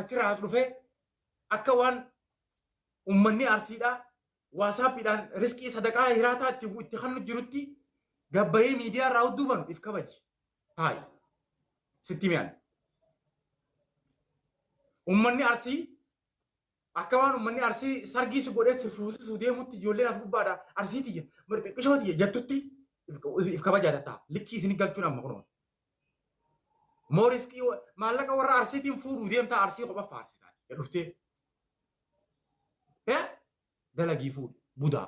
Achirraa as dhufee akka waan ummanni Arsiidhaa waasaappiidhaan riskii sadaqaa hiraataa itti kannu jirutti gabbayee miidiyaa irraa hudduu banu if kabaji. Taa'i. Sitti mi'aan. Ummanni Arsii akka waan ummanni Arsii sargii si godhee si fuusisuu deemutti ijoolleen as gubbaadha Arsii tiyya xiqqishoo tiyya jettutti if kabajaa tatta'a. Likkii isin galchuun amma kunoo. Moo riskii maallaqa warra Arsiitiin fuudhuu deemtaa Arsii kopha faarsitaa dhuftee. Dalagii fuudhi budaa.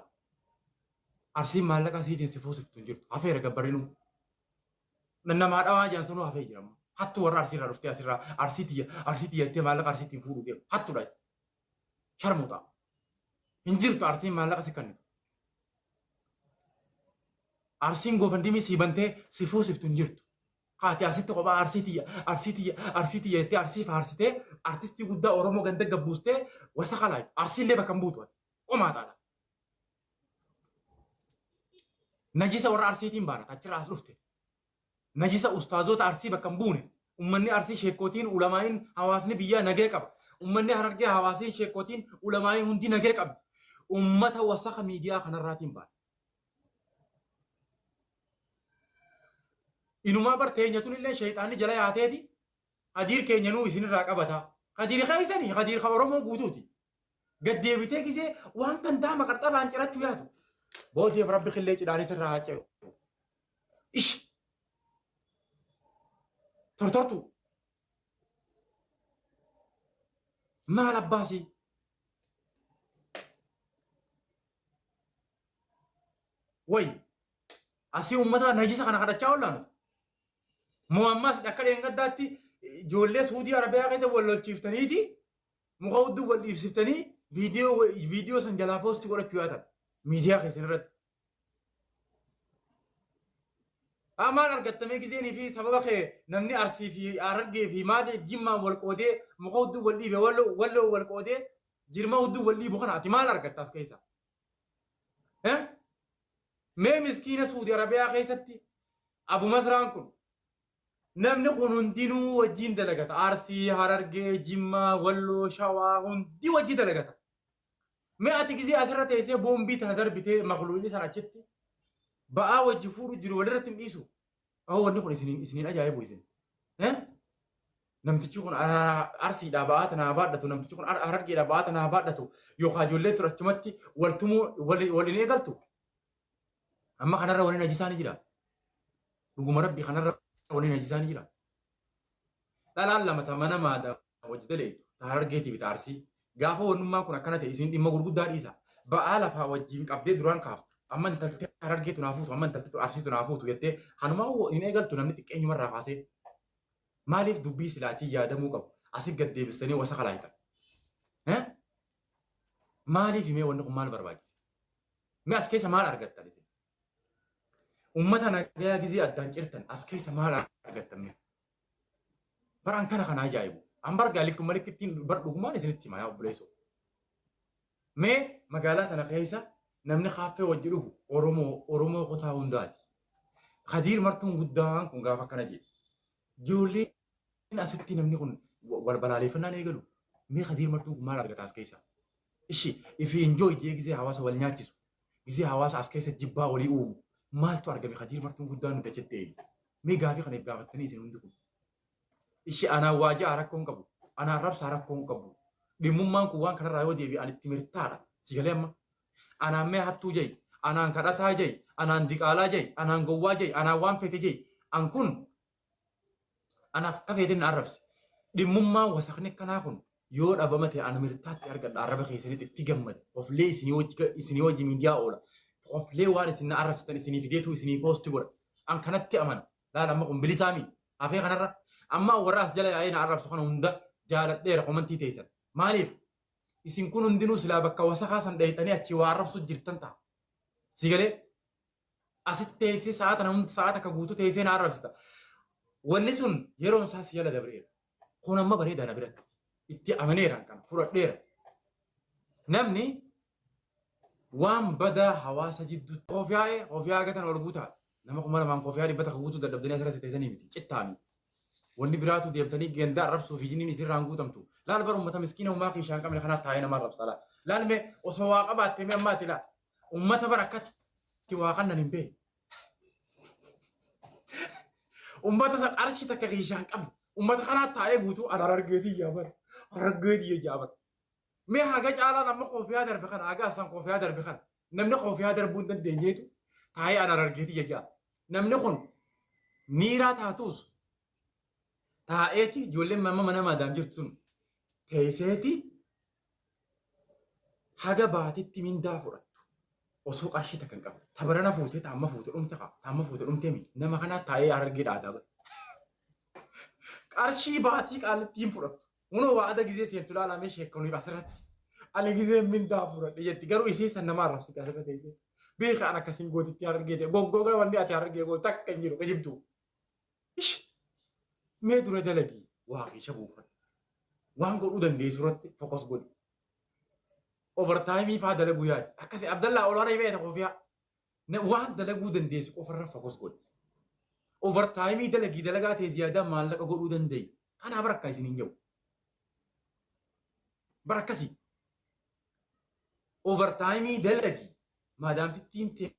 Arsiin maallaqa siitiin si fuusiftu hin jirtu. Hafeera gabbarrinuu. Namaa dhawaa jiran sunuu hafee jira. Hattuu warra Arsiirraa dhuftee asirraa Arsii tiyya Arsii tiyya jettee maallaqa Arsiitiin fuudhuu deemu. Hattuudha. Sharmuuxa. Hin jirtu Arsiin maallaqa si kennitu. Arsiin GoFundMe sii bantee si fuusiftu hin jirtu. Haati asitti kophaa Arsii tiyya Arsii tiyya Arsii tiyya jettee Arsii faarsitee artistii guddaa Oromoo ganda gabbuustee wasaka laaytu. Arsiillee bakka hin buutu. Qomaataadha. Najisa warra Arsiitiin baana achirraa as dhufte. Najisa ustaazota Arsii bakka hin buune. Ummanni Arsii sheekkootiin ulamaa'iin hawaasni biyyaa nagee qaba. Ummanni Harargee hawaasni sheekkootiin ulamaa'iin hundi nagee qabdi. Ummata wasaka miidiyaa kanarraatiin baana. Inumaa bar teenya tunillee sheexaanni jala yaateeti Kadiir keenya nuu isinirraa qabata. Kadiir keessanii Kadiir ka Oromoo guutuuti. Gad deebitee gisee waan kan daama qarxabaan cirachuu yaatu. Boodeef rabbi killee cidhaanis irraa haa ciru. Ish. Tortortuu. Maal abbaasii? Wayi. Asii uummata najisa kana kadhachaa oollaa nuti. Moo ammas akka dheengaddaatti ijoollee Suudii Arabiyaa keessa wal lolchiiftaniiti muka hudduu wal dhiibsiftanii viidiyoo san jalaa poosti godhachuu yaatan miidiyaa keessan irratti. Maal argattamee gizeenii fi sababa kee namni Arsii fi Harargee fi maali Jimmaan wal qoodee muka hudduu wal dhiibe walloo wal qoodee jirma hudduu wal dhiibu kana ati maal argatta as keessa? Mee miskiina Suudi Arabiyaa keessatti Abu Masraan kun namni kun hundinuu wajjin dalagata. Arsii, Harargee, Jimmaa, Walloo, Shawaa hundi wajji dalagata. Mee ati gizee asirra teessee boombii tana darbitee makluuqni san achitti ba'aa wajji fuudhu jiru walirratti hin dhiisu. Awwa wanni kun isiniin ajaa'ibu isin. Namtichi kun Arsiidhaa ba'aa tana haa baadhatu, namtichi kun Harargeedhaa ba'aa tana haa baadhatu yookaan ijoollee ture achumatti waltumuu wal hin eegaltu. Amma kanarra waliin ajisaa ni jira. Dhuguma rabbi kanarra waliin ajisaa ni jira. Dhalaan lama ta mana maada wajji daleeytu ta Harargeetii fi ta Arsii. Gaafa wannummaan kun akkana ta'e isin dhimma gurguddaa dhiisa. Ba'aa lafaa wajjiin qabdee duraan kaaftu. Amma intalti Harargeetu naa fuutu, amma intalti Arsiitu naa fuutu jettee kanumaa hin eegaltu namni xiqqeenyumarraa kaasee. Maaliif dubbii silaa achi yaadamuu qabu asi gad deebistanii wasaka laaytan? Maaliif mee wanni kun maal barbaachise? Mee as keessa maal argattan isin? Ummata nagayaa gizee addaan cirtan as keessa maal argattan mee? Baraan kana kana ajaa'ibu. An bargaa likkuma likkittiin bar dhugumaan isinitti hima yaa obboleessoo. Mee magaalaa tana keessa namni kaaffee wajji dhugu Oromoo Oromoo kutaa hundaati. Kadiir martuun guddaan kun gaafa akkana jedhe. Ijoolleen asitti namni kun wal balaaleeffannaan eegalu. Mee Kadiir martuun kun maal argata as keessaa? Ishi ifi enjoy jee gizee hawaasa wal nyaachisu. Gizee hawaasa as keessa jibbaa walii uumu. Maaltu argame Kadiir martuun guddaan nuti achitti eegi. Mee gaafii kana if gaafattanii isin hundi kun. Ishi anaan waa ja'a rakkoon qabu. Anaan rabsaa rakkoon qabu. Dhimmummaan kun waan kanarraa yoo deebi'e ani itti mirtaadha. Si galee amma? Anaan mee hattuu ja'i. Anaan kadhataa ja'i. Anaan diqaalaa ja'i. Anaan gowwaa ja'i. Anaan waan feete ja'i. An kun anaaf akka feeteen na arrabsi. Dhimmummaan wasakni akkanaa kun yoo dhabama ta'e ani mirtaatti argadha arraba keessanitti itti gammada. Koflee isinii wajji miidiyaa oola. Koflee waan isin na arrabsitan isinii fideetu isinii poosti godha. An kanatti amana. Laala amma kun bilisaa mi? Hafee kanarra. Amma warra as jala yaa'ee na arrabsu kana hunda jaaladheera komantii teessan. Maaliif? Isin kun hundinuu silaa bakka wasakaa san dhayxanii achii waa arrabsu jirtan ta'a. Si galee? Asitti teessee sa'a tana hundi sa'a takka guutuu teessee na arrabsita. Wanni sun yeroon isaa si jala dabreera. Kun amma bareedaa na biratti. Itti amaneera kana fudhadheera. Namni waan badaa hawaasa jidduutti kofiyaa kofiyaa gatan ol guutaa. Nama 2000 kofiyaa 100 guutuu dadhabdanii asirratti teessanii miti. Cittaa miti. Wanni biraatu deemtanii ganda arrabsuu fi jiniin isirraan guutamtu. Laal bar uummata miskiina uumaa fi ishaan qabne kanaaf taa'ee nama arrabsa laal. Laal mee osoo waa qabaattee mee ammaati laal. Uummata bar akkatti waa kannan hin beeku. Uummata san qarshii takka kiishaan qabne. Uummata kanaa taa'ee guutuu an harargeetii jaabar. Harargeetii jaabar. Mee haga caalaan amma koofiyaa darbe kana haga asan koofiyaa darbe kana namni koofiyaa darbuu hin dandeenyeetu taa'ee an harargeetii jaa. Namni kun niiraa taatus taa'eeti ijoolleen mamma mana maadaam jirtu sun teesseeti haga baatitti mindaa fudhattu osoo qarshii takka hin qabne tabarana fuutee taamma fuute dhumte kaa taamma fuute dhumte mi nama kanaa taa'ee harargee dhaadaa bara. Qarshii baatii qaalittiin hin fudhattu. Kunoo waada gizee seentu ilaalamee sheekkooniif asirratti. Ani gizee mindaa fudhadhe jetti garuu ishee san nama arrabsite asirra teessee. Beeka an akkasiin gootitti harargee ta'e goggogaa wanni ati harargee gootu takka hin jiru kijibtuu. Ish mee dura dalagii waa keessa buufadhu. Waan godhuu dandeessu irratti focus godhi. Overtime faa dalaguu yaadi. Akkasi Abdallaa ol hara beekta koofiyaa. Waan dalaguu dandeessu qofarra focus godhi. Overtime dalagii dalagaa ta'e ziyaadaa maallaqa godhuu dandeeyi. Kanaaf rakka isin hin jiru. Bara akkasii. Overtime dalagii maadaamtittiin ta'e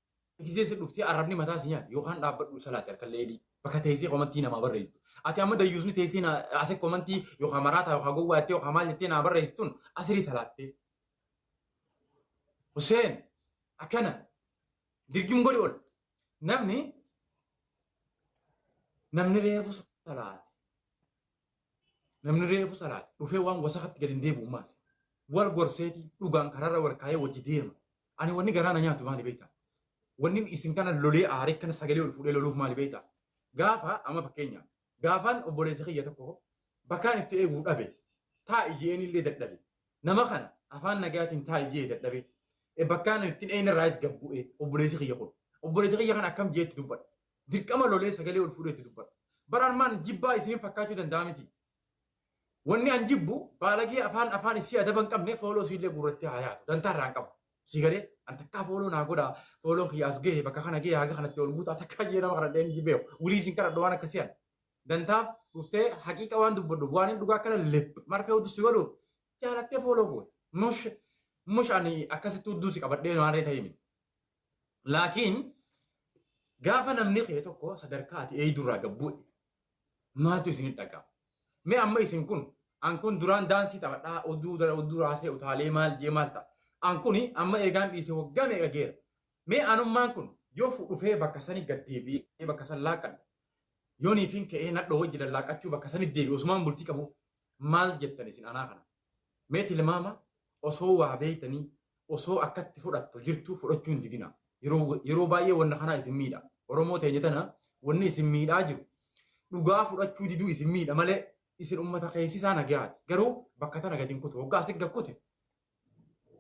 gisee si dhuftee arrabni mataa si nyaate yookaan dhaabbadhu salaati harka leelii bakka teessee komantii namaa barreessitu. Ati amma dayyuusni teessee asii komantii yookaan maraataa yookaan gowwaa jettee yookaan maal jettee naa barreessituun asirii salaattee. Hussein akkana dirgim godhi ol namni reefu salaate namni reefu salaate dhufee waan wasakatti gadi hin deebi'u maas wal gorseetii dhugaan kararra wal kaayee wajji deema. Ani wanni garaa na nyaatu maali beektaa? Wanni isin kana lolee aaree kana sagalee ol fuudhee loluuf maali beektaa? Gaafa amma fakkeenya gaafaan obboleessa kiyya tokko bakkaan itti eeguu dhabe taa'i je'een illee dadhabe nama kana afaan nagaatiin taa'i je'ee dadhabe bakkaan ittiin eegna irraas gad bu'ee obboleessi kiyya kun obboleessi kiyya kana akkam je'etti dubbadha dirqama lolee sagalee ol fuudhee itti dubbadha baraan maan jibbaa isiniin fakkaachuu danda'a miti. Wanni an jibbu baalagee afaan isii adaba hin qabne fooloo isiillee guurrattee haa yaatu dantaa irraa hin qabu. Si galee an takkaa fooloo naa godhaa fooloon kiyya as gahe bakka kana gahe haga kanatti ol guutaa takkaa jee nama kana illee beeku wilii isin kadhadhu waan akkasii an dantaaf dhuftee haqiiqa waan dubbadhuuf waan hin dhugaa akkana lip marfee udduu si godhuuf jaalattee fooloo goote mush mush ani akkasitti udduu si qabadhee waan ree ta'e miti. Laakiin gaafa namni kee tokko sadarkaa ati eeyidurraa gad bu'e maaltu isin dhaga'ama? Mee amma isin kun an kun duraan daansii taphadhaa udduu raasee utaalee maal jee maal ta'a? An kuni amma eegaan dhiise waggaa meeqa geera? Mee anummaan kun yoo dhufee bakka sani gad deebi'ee bakka san laaqadha. Yoo niifiin ka'ee nadhoo wajji lallaaqachuu bakka sani deebi'e osumaan bultii qabu maal jettan isin anaa kana? Mee tilmaama osoo waa beeytanii osoo akkatti fudhattu jirtu fudhachuu hin didina. Yeroo baay'ee wanna kanaa isin miidha. Oromoo teenya tana wanni isin miidhaa jiru dhugaa fudhachuu diduu isin miidha malee isin ummata keessisaa nagayaati. Garuu bakka tana gadi hin kutu. Waggaa asii gad kute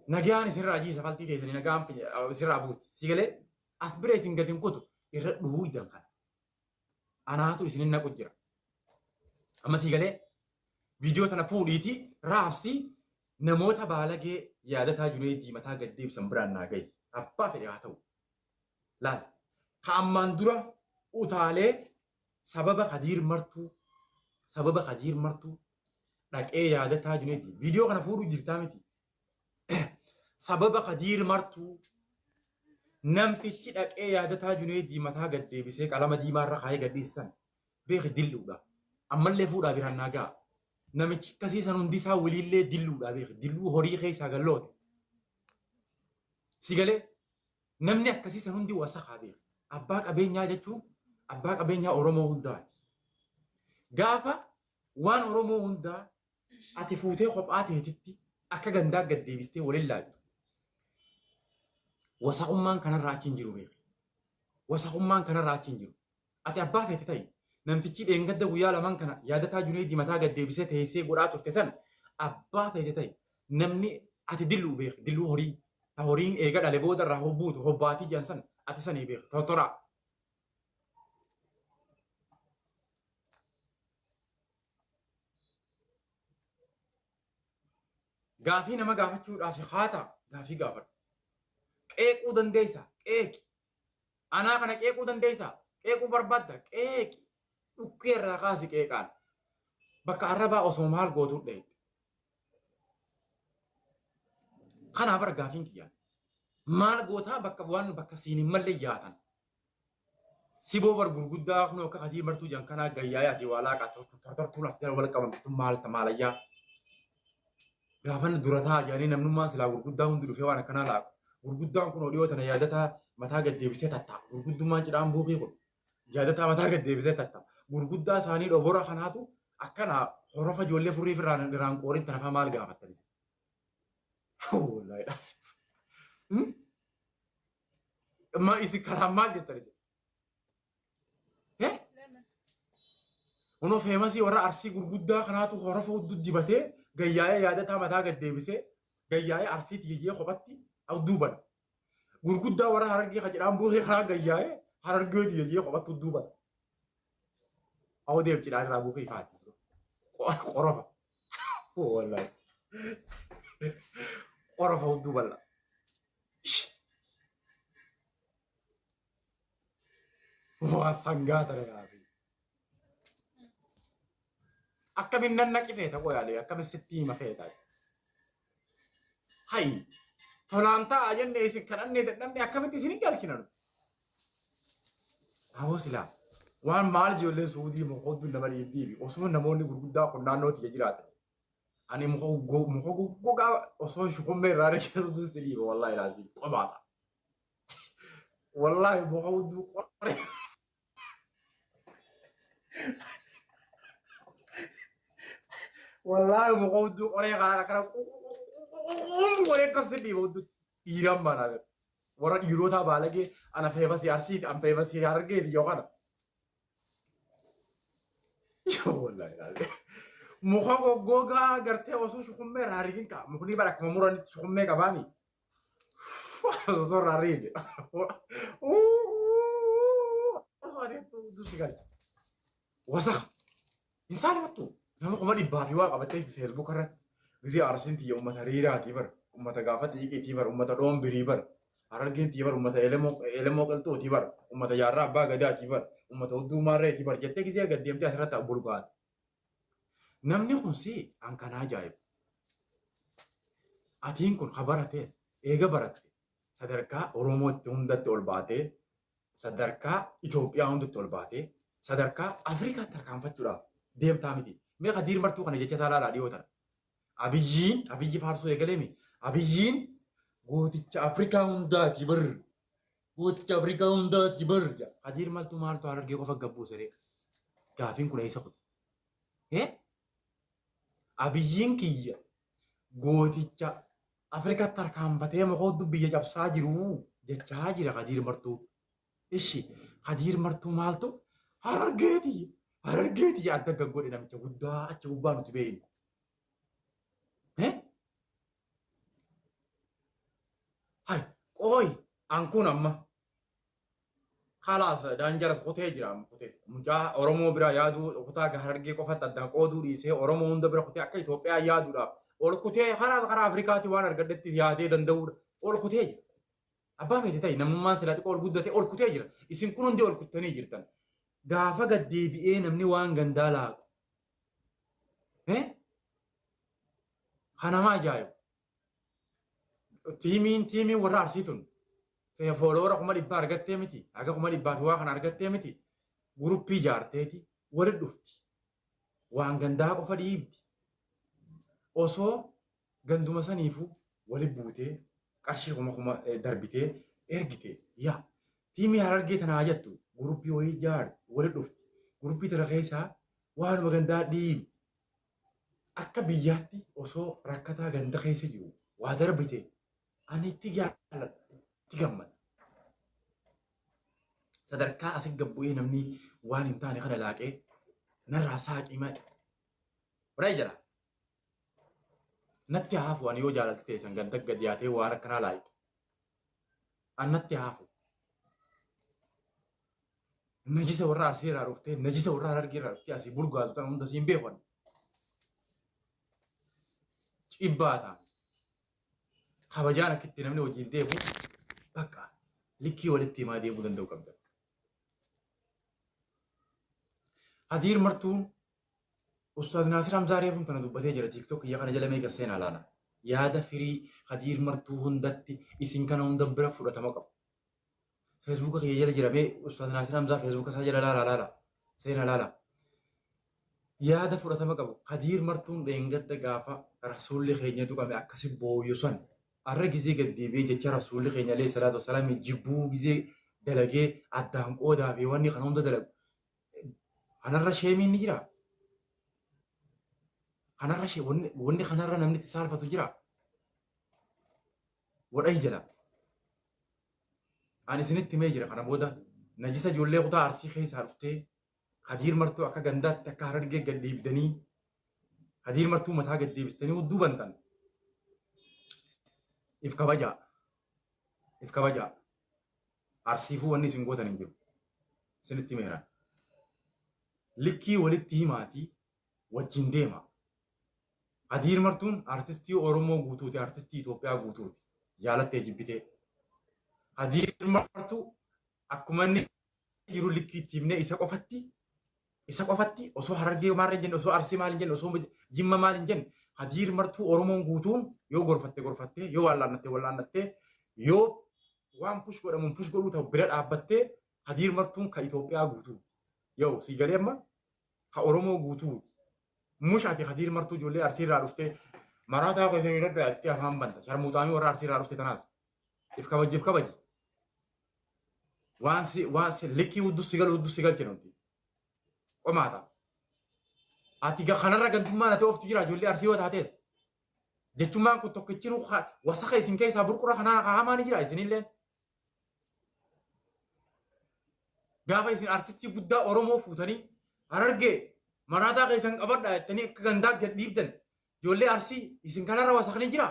nagaan isinirraa jiisa faltii teessanii nagaan isinirraa buuti. Si galee as bira isin gadi hin kutu irra dhuuydan kana. Anaatu isinin naqu jira. Amma si galee viidiyoo tana fuudhiitii raabsii namoota baalagee yaadataa Junaydii mataa gad deebisan biraan naa gahi. Abbaa fedhe haa ta'u. Laal. Ka ammaan dura utaalee sababa Kadiir Martuu dhaqee yaadataa Junaydii. Viidiyoo kana fuudhuu jirtaa miti. Sababa Kadiir Martuu namtichi dhaqee yaadataa Junaydii mataa gad deebisee qalama diimaa irra kaayee gad dhiisan beeki dilluudha. Ammallee fuudhaa biraan naa ga'a. Namichi akkasii san hundi isaa waliillee dilluudha beeki. Dilluu horii keessaa galloote. Si galee namni akkasii san hundi wasakaa beeki. Abbaa qabeenyaa jechuun abbaa qabeenyaa Oromoo hundaati. Gaafa waan Oromoo hundaa ati fuutee kophaa teetitti akka gandaa gad deebistee waliin laattu. Wasaqummaan kanarraa achi hin jiru beeki. Wasaqummaan kanarraa achi hin jiru. Ati abbaa feete ta'i. Namtichi dheengadda guyyaa lamaan kana yaadataa Junaydii mataa gad deebisee teessee godhaa turte san abbaa feete ta'i. Namni ati dilluu beeki. Dilluu horii. Ta horiin eega dhale booda irraa hobbuutu hobbaatii jedhan san ati sanii beeki. Tortoraa. Gaafii nama gaafachuudhaaf haata gaafii gaafadhu. Qeequu dandeessa qeeqi. Anaa kana qeequu dandeessa qeequu barbaadda qeeqi. Dhukkee irraa kaasi qeeqaan. Bakka arrabaa osoo maal gootuu dheeyte. Kanaa bara gaafiin kiyyaa. Maal gootaa bakka waan bakka siin hin malle yaatan. Siboo bar gurguddaa kunoo akka kadii martuu jan kanaa gayyaa'ee asii waa laaqaa tortortuun as jala wal qabamtu maal maalayyaa. Gaafan dura ta'a jedhanii namnummaan silaa gurguddaa hundi dhufee waan akkanaa laaqu. Gurguddaan kun dhiyoo tana yaadataa mataa gad deebisee tatta'a. Gurguddummaan cidhaan buukii kun yaadataa mataa gad deebisee tatta'a. Gurguddaa isaanii dhobora kanaatu akkana horofa ijoollee furrii firraan irraan qoorin tana fa'aa maal gaafattan isin? Wallaahi dhaas. Ma isin karaan maal jettan isin? Kunoo feemasii warra arsii gurguddaa kanaatu horofa hudduu dibatee gayyaa'ee yaadataa mataa gad deebisee gayyaa'ee arsiitti jejjee kophatti hudduu bana. Gurguddaa warra harargee ka jedhaan buukee karaa gayyaa'ee harargeeti jejjee kophatti hudduu bana. Awwa deem cidhaan irraa buukee ifaati. Qorofa. Wallaahi. Qorofa hudduu bal'a. Waa sangaa tana yaafi. Akkamiin nan naqi feeta qoyaalee akkamiin sitti hima feeta. Hayi tolaan ta'a jennee isin kadhannee dadhabne akkamitti isin hin galchina nuti. Aboo silaa waan maal ijoolleen suudii muka nama dhiibdiibi osoo namoonni gurguddaa kun naannoo tiyya jiraatan. Ani muka goggogaa osoo shukummee irraa dhaqee sitti dhiiba wallaahi laazim qobaata. Wallaahi muka hudduu qoree. Wallaahi muka hudduu qoree kana akkana qoree akkasitti dhiiba hudduu dhiiraan baanaa. Warra dhiirotaa baalagee ana feebasii arsiiti an feebasii harargeeti yoo kana. Wallaahi laazim. Muka goggogaa gartee osoo shukummee irraa rigin ka'a. Mukni bara akkuma muranitti shukummee qabaami. Osoo irraa rigin. Wasaka. Hin saalfattu. Nama 100,000 fi waa qabattee Facebook irratti. Gisee arsiin tiyya uummata riiraatii bara. Uummata gaafa xiiqiitii bara. Uummata dhoombirii bara. Harargeen tiyya bara. Uummata elemoo qilxuutii bara. Uummata jaarraa abbaa gadaatii bara. Uummata hudduu maarreetii bara. Jettee gisee gad deemtee asirratti bulgaata. Namni kun si an kana ajaa'ibu. Atiin kun ka baratees eega baratte sadarkaa Oromootti hundatti ol baatee sadarkaa Itoophiyaa hundatti ol baatee sadarkaa Afrikaatti tarkaanfachuudhaaf deemtaa miti. Mee Kadiir Martuu kana jecha isaa laalaa dhiyoo tana. Abiyyiin Abiyyi faarsuu eegaleemi. Abiyyiin gooticha Afrikaa hundaati bar. Gooticha Afrikaa hundaati bar. Kadiir Maltuu maaltu Harargee qofa gabbuuse ree? Gaafiin kun eessa kute? Abiyyiin kiyya gooticha Afrikaatti tarkaanfatee muka biyya cabsaa jiru jechaa jira Kadiir Martuu. Ishi Kadiir Martuu maaltu Harargeeti Harargeeti adda gaggodhe namicha guddaa achi gubbaa nuti beeknu. Hai qooyi an kun amma Khalaas daanjaras kutee jira amma kutee. Mucaa Oromoo bira yaaduu kutaa Harargee qofatti addaan qooduu dhiisee Oromoo hunda bira kutee akka Itoophiyaa yaaduudhaaf ol kutee karaa karaa Afrikaatti waan argadhetti yaadee danda'uudha ol kutee jira. Abbaa feete ta'e namummaan silaa xiqqoo ol guddate ol kutee jira. Isin kun hundi ol kuttanii jirtan. Gaafa gad deebi'ee namni waan gandaa laaqu. Kanama ajaa'ibu. Tiimiin warra Arsii tun fooloora 100,000 argattee miti haga 100,000 fi waa kana argattee miti guruppii ijaarteeti wali dhufti. Waan gandaa qofa dhiibdi. Osoo ganduma saniifuu wali buutee qarshii kuma kuma darbitee ergite yaa tiimii Harargee tanaa jettu guruppii wayii ijaarti wali dhufti. Guruppii tana keessaa waanuma gandaa dhiibdi. Akka biyyaatti osoo rakkataa ganda keessa jiru waa darbite ani itti jaaladha itti gammada. Sadarkaa asi gad bu'ee namni waan hin taane kana laaqee narraa saaqii malee. Wadaa jala. Natti haafu ani yoo jaalalti teessan ganda gad yaatee waan akkanaa laaqxe. An natti haafu. Najisa warra Arsii irraa dhuftee, najisa warra Harargee irraa dhuftee asii bulgaatu tan hunda siin beeku ani. Cibbaa ta'an. Kabajaan akkitti namni wajjin deemu bakka likkii walitti himaa deemuu danda'u qabda. Kadiir Martuun Ustaaz Naasir Hamzaa reefuun tana dubbatee jira TikTok kiyya kana jala meeqa seenaa laala. Yaada firii Kadiir Martuu hundatti isin kana hunda bira fudhatama qabu. Feesbuuka kiyya jala jira mee Ustaaz Naasir Hamzaa feesbuuka isaa jala laala laala. Seenaa laala. Yaada fudhatama qabu. Kadiir Martuun dheengadda gaafa rasuulli keenya tuqame akkasi booyu san. Arra gizee gad deebi'ee jecha rasuulli keenya alayhi salaatu wasalaam jibbuu gizee dalagee addaan qoodaa fi wanni kana hunda dalagu. Kanarra sheemiin ni jira. Kanarra shee wanni kanarra namni itti saalfatu jira. Wadhahi jala. Ani isinitti himee jira kana booda najisa ijoollee kutaa Arsii keessaa dhuftee Kadiir Martuu akka gandaatti akka Harargee gad dhiibdanii Kadiir Martuu mataa gad deebistanii hudduu bantan. If kabajaa. If kabajaa. Arsiifuu wanni isin gootan hin jiru. Isinitti himeera. Likkii walitti himaatii wajjin deema. Kadiir Martuun artistii Oromoo guutuuti, artistii Itoophiyaa guutuuti. Jaalattee jibbitee. Kadiir Martuu akkuma inni jiru likkii itti himnee isa qofatti osoo Harargee maal hin jenne, osoo Arsii maal hin jenne, osoo Jimma maal hin jenne, Kadiir Martuu Oromoon guutuun yoo gorfatte gorfattee, yoo wallaannatte wallaannattee, yoo waan push godhamuun push godhuu ta'u bira dhaabbattee, Kadiir Martuun ka Itoophiyaa guutuu. Yoo si galee amma ka Oromoo guutuu. Mushaati Kadiir Martuu ijoollee Arsii irraa dhuftee maraataa keessan irratti itti afaan banta. Sharmuuxaamii warra Arsii irraa dhufte tanaas. If kabaji, if kabaji. Waan si likkii hudduu si galu hudduu si galche nuti. Qomaata. Ati kanarra gantummaan ati ooftu jira ijoollee Arsii yoo taates. Jechummaan kun tokkichinu wasaka isin keessaa burqura kanaa hamaa ni jira isinillee. Gaafa isin artistii guddaa Oromoo fuutanii Harargee maraataa keessan qabadhaa jettanii akka gandaa gad dhiibdan, ijoollee Arsii isin kanarra wasakni jira.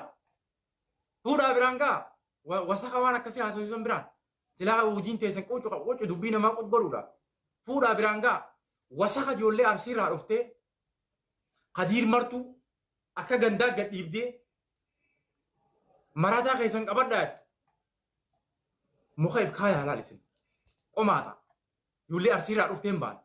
Fuudhaa biraan gaa wasaka waan akkasii haasofsiisan biraan. Silaa hojiin teessan quucu quucu dubbii namaa quucu godhuudha. Fuudhaa biraan gaa wasaka ijoollee Arsii irraa dhuftee Kadiir Martuu akka gandaa gad dhiibdee maraataa keessan qabadhaa jettu. Muka if kaayaa laal isin. Qomaata. Ijoollee Arsii irraa dhufteen baan.